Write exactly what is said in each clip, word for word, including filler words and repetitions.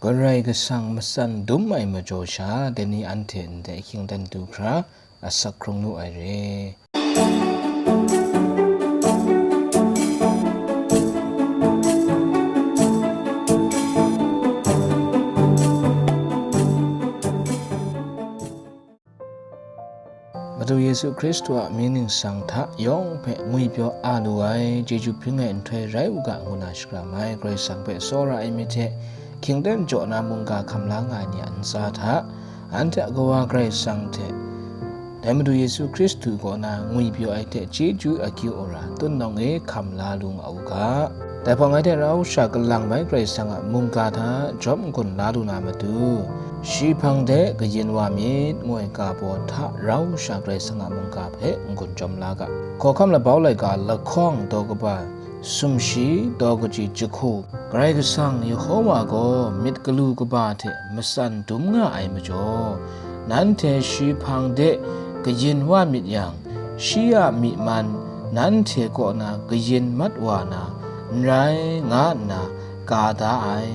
Karai Kasang matsan dum ai majaw sha, dai ni anhte ndai ahkying dan du hkra asak hkrung lu ai re. Madu Yesu Hkristu a mying ningsang hta yawng hpe ngwipyaw a lu ai, chyeju hpring ai nhtoi rai u ga, ngu na shakram ai. Karai Kasang hpe tsawra ai myit hte hkying dan jaw na mungga hkam la nga ai ni a ntsa hta, anhte a Kawa Karai Kasang hte dai Madu Yesu Hkristu kaw na ngwipyaw ai hte chyeju akyu ara tun nawng e hkam la lu nga u ga. Dai hpang ngai hte rau sha kalang bai Karai Kasang a mungga hta jawm n-gun la lu na matu, shi hpang de kayin wa myit, ngu ai ga baw hta rau sha Karai Kasang a mungga hpe n-gun jawm la ga. Hkawhkam labau laika lahkawng daw kaba sumshi daw kaji jahku, Karai Kasang Yehowa gaw myit galu kaba hte matsan dum nga ai majaw, nanhte shi hpang de kayin wa myit yang, shi a myi man nanhte kaw na kayin mat wa na n rai, nga nna ka da ai.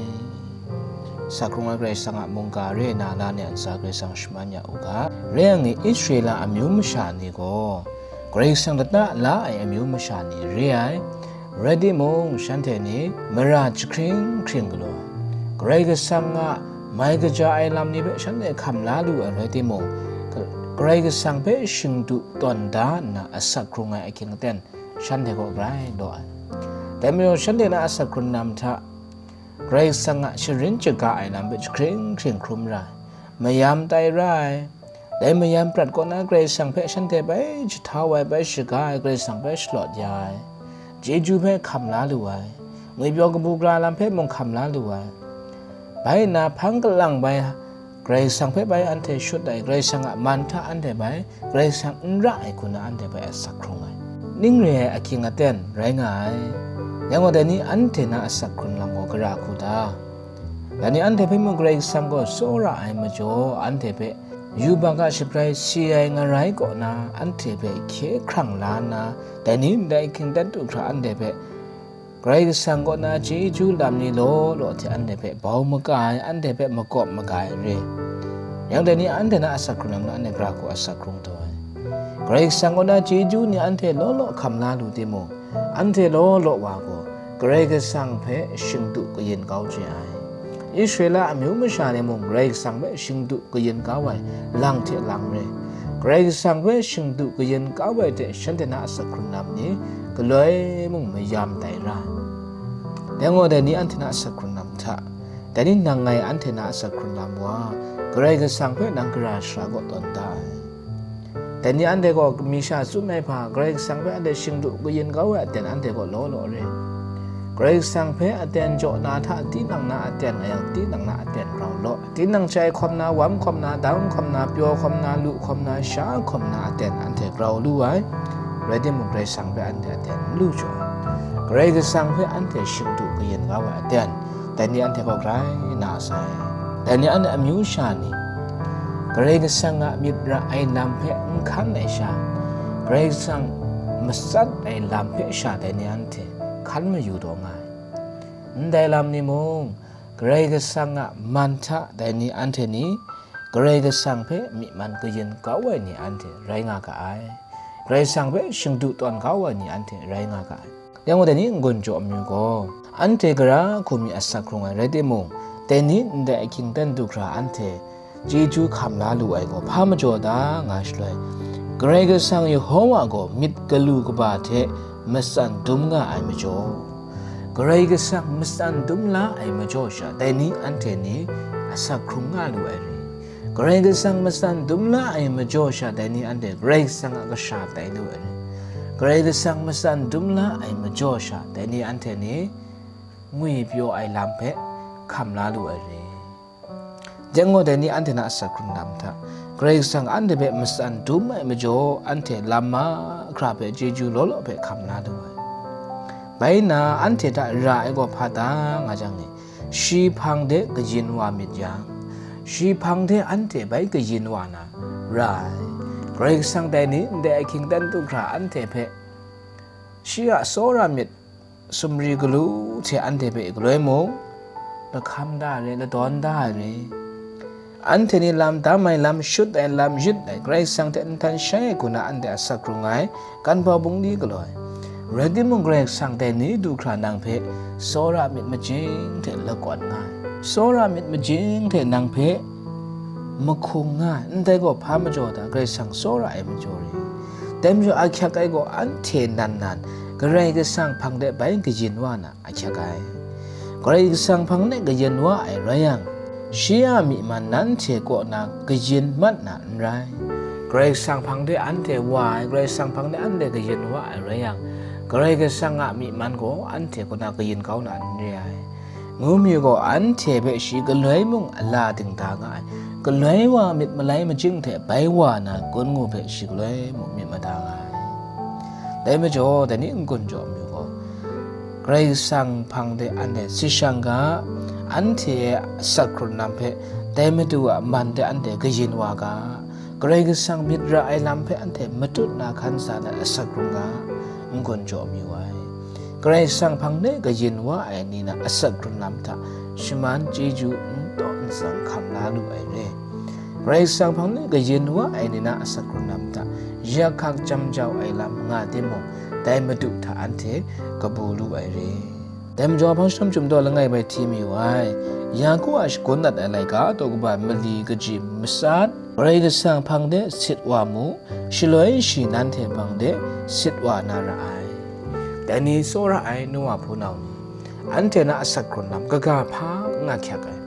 Asak hkrung ai Karai Kasang a mungga re ai na, la ni a ntsa Karai Kasang shaman ya u ga. Re yang e, Israela amyu masha ni gaw Karai Kasang lata la ai amyu masha ni re ai. Rai timung, shanhte ni mara jahkring hkring galaw, Karai Kasang a mai kaja ai lam ni hpe shanhte hkam la lu ai rai timung, Karai Kasang hpe shingdu tawn da nna asak hkrung ai ahkying aten shanhte kaw grai law ai. Dai majaw, shanhte na asak hkrung lam hta Karai Kasang a sharin shaga ai lam hpe jahkring hkring hkrum ra ai, mayam tai ra ai. Dai mayam prat kaw na Karai Kasang hpe shanhte bai jahtau ai, bai shaga ai, Karai Kasang bai shalawt ya ai, chyeju hpe hkam la lu ai, ngwipyaw kabu gara lam hpe mung hkam la lu ai. Bai nna, hpang kalang bai Karai Kasang hpe bai anhte shut ai, Karai Kasang a man hta anhte bai Karai Kasang n ra ai hku na anhte bai asak hkrung ai. Ning re ai ahkying aten rai nga ai. Yang gaw, dai ni anhte na asak hkrung lam gaw gara hku ta? Dai ni anhte hpe mung Karai Kasang gaw tsawra ai majaw, anhte hpe yubak a shabrai si ai ngarai kaw na anhte hpe hkye hkrang la nna, dai ni ndai ahkying dan du hkra anhte hpe Karai Kasang kaw na chyeju lam ni law law hte anhte hpe bau maga ai, anhte hpe makawp maga ai re. Yang dai ni anhte na asak hkrung lam na anhte gara hku asak hkrung taw ai. Karai Kasang kaw na chyeju ni anhte law law hkam la lu timung, anhte law law wa gaw Karai Kasang hpe shingdu kayin kau chye ai. Israela amyu masha ni mung Karai Kasang hpe shingdu kayin kau ai lang hte lang re. Karai Kasang hpe shingdu kayin kau ai hte shanhte na asak hkrung lam ni galoi mung mayam tai ra ai. Dai gaw, dai ni anhte na asak hkrung lam hta, dai ni nang ngai anhte na asak hkrung lam wa, Karai Kasang hpe nang gara shara kaw tawn da ai. Dai ni anhte gaw mi sha tsun ai hpa, Karai Kasang hpe anhte shingdu kayin kau ai aten anhte gaw law law re. Karai Kasang hpe aten jaw na hta, tinang na aten a yang, tinang na aten rau law. Tinang chye hkawm na, wam hkawm na, dang hkawm na, pyaw hkawm na, lu hkawm na, sha hkawm na aten anhte grau lu ai, rai timung, Karai Kasang hpe anhte aten n lu jaw ai. Karai Kasang hpe anhte shingdu kayin kau ai aten, dai ni anhte gaw grai na sai. Dai ni anhte amyu sha ni, Karai Kasang a myit ra ai lam hpe n hkan ai sha, Karai Kasang matsat ai lam hpe sha dai ni anhte hkan mayu taw nga ai. Ndai lam ni mung, Karai Kasang a man hta dai ni anhte ni, Karai Kasang hpe myi man kayin kau ai ni anhte rai nga ga ai. Karai Kasang hpe shingdu tawn kau ai ni anhte rai nga ga ai. Yang gaw, dai ni n-gun jaw amyu gaw, anhte gara hku mi asak hkrung ai rai timung, dai ni ndai ahkying dan du hkra anhte chyeju hkam la lu ai gaw hpa majaw ta nga shaloi, Karai Kasang Yehowa gaw myit galu kaba hte matsan dum nga ai majaw, Karai Kasang matsan dum la ai majaw sha, dai ni anhte ni asak hkrung nga lu ai re. Karai Kasang matsan dum la ai majaw sha, dai ni anhte Karai Kasang a kasha tai lu ai re. Karai Kasang matsan dum la ai majaw sha, dai ni anhte ni ngwipyaw ai lam hpe hkam la lu ai re. Dai gaw, dai ni anhte na asak hkrung lam hta, Karai Kasang anhte hpe matsan dum ai majaw, anhte lam mahkra hpe chyeju law law hpe hkam la lu ai. Bai nna, anhte hta ra ai gaw hpa ta nga jang e, shi hpang de kayin wa myit yang, shi hpang de anhte bai kayin wa na ra ai. Karai Kasang dai ni ndai ahkying dan du hkra anhte hpe shi a tsawra myit sumri galu hte anhte hpe galoi mung, lahkam da ai re, ladawn da ai re. Anhte ni lam dam ai, lam shut ai, lam yut ai, Karai Kasang hte nhtan shai ai hku na anhte asak hkrung ai, kan bau bungli galaw ai. Rai timung, Karai Kasang dai ni du hkra nang hpe tsawra myit majing hte lakawn nga ai. Tsawra myit majing hte nang hpe mahkung nga ai, ndai gaw hpa majaw ta? Karai Kasang tsawra ai majaw re. Dai majaw ahkyak ai gaw anhte nan nan Karai Kasang hpang de bai kayin wa na ahkyak ai. Karai Kasang hpang de kayin wa ai rai yang, shi a myi man nanhte kaw na kayin mat na n rai. Karai Kasang hpang de anhte wa ai, Karai Kasang hpang de anhte kayin wa ai rai yang, Karai Kasang a myi man gaw anhte kaw na kayin kau na n re ai. Ngu mi gaw, anhte hpe shi galoi mung a la dingda nga ai. Galoi wa myit malai majing hte bai wa na gun ngu hpe shi galoi mung myit mada nga ai. Dai majaw, dai ni n-gun jaw mi gaw, Karai Kasang hpang de anhte sit shang ga, anhte a asak hkrung lam hpe dai Madu a man de anhte kayin wa ga, Karai Kasang myit ra ai lam hpe anhte matut na hkan sa na asak hkrung ga, n-gun jaw mi wa ai. Karai Kasang hpang de kayin wa ai ni na asak hkrung lam hta shaman chyeju n taw n tsang hkam la lu ai re. Karai Kasang hpang de kayin wa ai ni na asak hkrung lam hta yak hkak jam jau ai lam nga timung, dai Madu hta anhte kabu lu ai re. Dai majaw, hpang jahtum chyum daw langai bai hti mi wa ai. Yaku a shagun dat ai laika daw kaba mali kaji matsat, Karai Kasang hpang de sit wa mu, shaloi shi nanhte hpang de sit wa na ra ai. Dai ni tsawra ai nu wa hpunau ni, anhte na asak hkrung lam kaga hpa n ahkyak ai.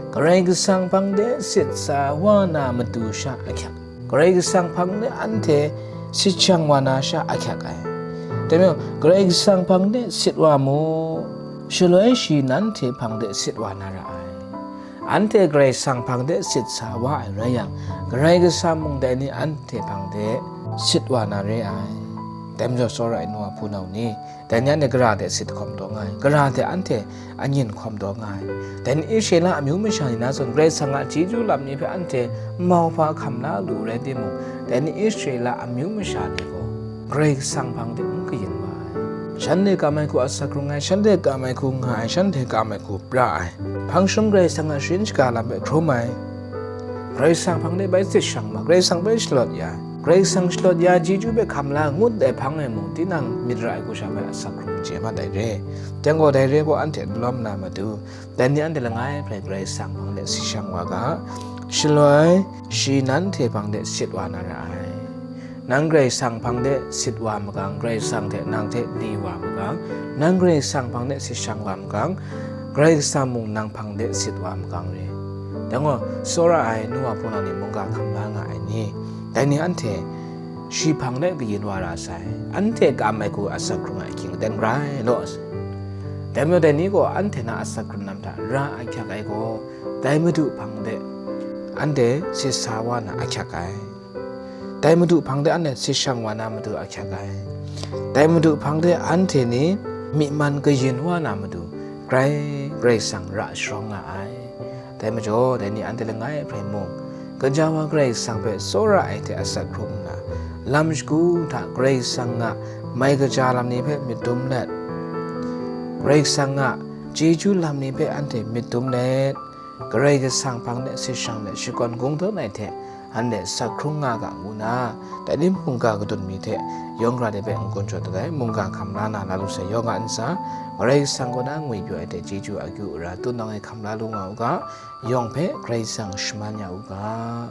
Karai Kasang hpang de sit sa wa na matu sha ahkyak ai. Karai Kasang hpang de anhte sit shang wa na sha ahkyak ai. Dai majaw, Karai Kasang hpang de sit wa mu, shaloi shi nanhte hpang de sit wa na ra ai. Anhte Karai Kasang hpang de sit sa wa ai rai yang, Karai Kasang mung dai ni anhte hpang de sit wa na re ai. Dai majaw, tsawra ai nu wa hpunau ni, dai ni anhte gara de sit hkawm taw nga ai, gara de anhte anyin hkawm taw nga ai. Dai ni Israela amyu masha ni na zawn, Karai Kasang a chyeju lam ni hpe anhte mau hpa hkam la lu rai timung, dai ni Israela amyu masha ni gaw Karai Kasang hpang de n kayin wa ai. Shanhte kam ai hku asak hkrung ai, shanhte kam ai hku nga ai, shanhte kam ai hku pra ai. Hpang jahtum Karai Kasang a sharin shaga lam hpe hkrum ai. Karai Kasang hpang de bai sit shang ma, Karai Kasang bai shalawt ya ai. Karai Kasang shalawt ya ai chyeju hpe hkam la ngut ai hpang e mung, tinang myit ra ai hku sha bai asak hkrung chye mat ai re. Dai gaw, dai re gaw, anhte n lawm na matu, dai ni anhte langai hpe Karai Kasang hpang de sit shang wa ga, shaloi shi nanhte hpang de sit wa na ra ai. Nang Karai Kasang hpang de sit wa magang, Karai Kasang hte nang hte di wa magang, nang Karai Kasang hpang de sit shang wa magang, Karai Kasang mung nang hpang de sit wa magang re. Dai gaw, tsawra ai nu wa hpunau ni mungga hkam la nga ai ni, dai ni anhte shi hpang de kayin wa ra sai, anhte kam ai hku asak hkrung ai ahkying aten rai law sai. Dai majaw, dai ni gaw anhte na asak hkrung lam hta ra ahkyak ai gaw, dai Madu hpang de anhte sit sa wa na ahkyak ai. Dai Madu hpang de anhte sit shang wa na matu ahkyak ai. Dai Madu hpang de anhte ni myi man kayin wa na matu, grai Karai Kasang ra sharawng nga ai. Dai majaw, dai ni anhte langai hpe mung, gaja wa Karai Kasang hpe tsawra ai hte asak hkrum nna, lam shagu hta Karai Kasang a mai kaja lam ni hpe myit dum let, Karai Kasang a chyeju lam ni hpe anhte myit dum let, Karai Kasang hpang de sit shang let shakawn kungdawn ai hte, anhte asak hkrum nga ga ngu na, dai ni mungga kadun mi hte yawng gara de hpe n-gun jaw dat ai, mungga hkam la na la lu sai, yawng a ntsa, Karai Kasang kaw na ngwi pyaw ai hte chyeju akyu ara tutnawng e hkam la lu nga u ga, yawng hpe Karai Kasang shaman ya u ga.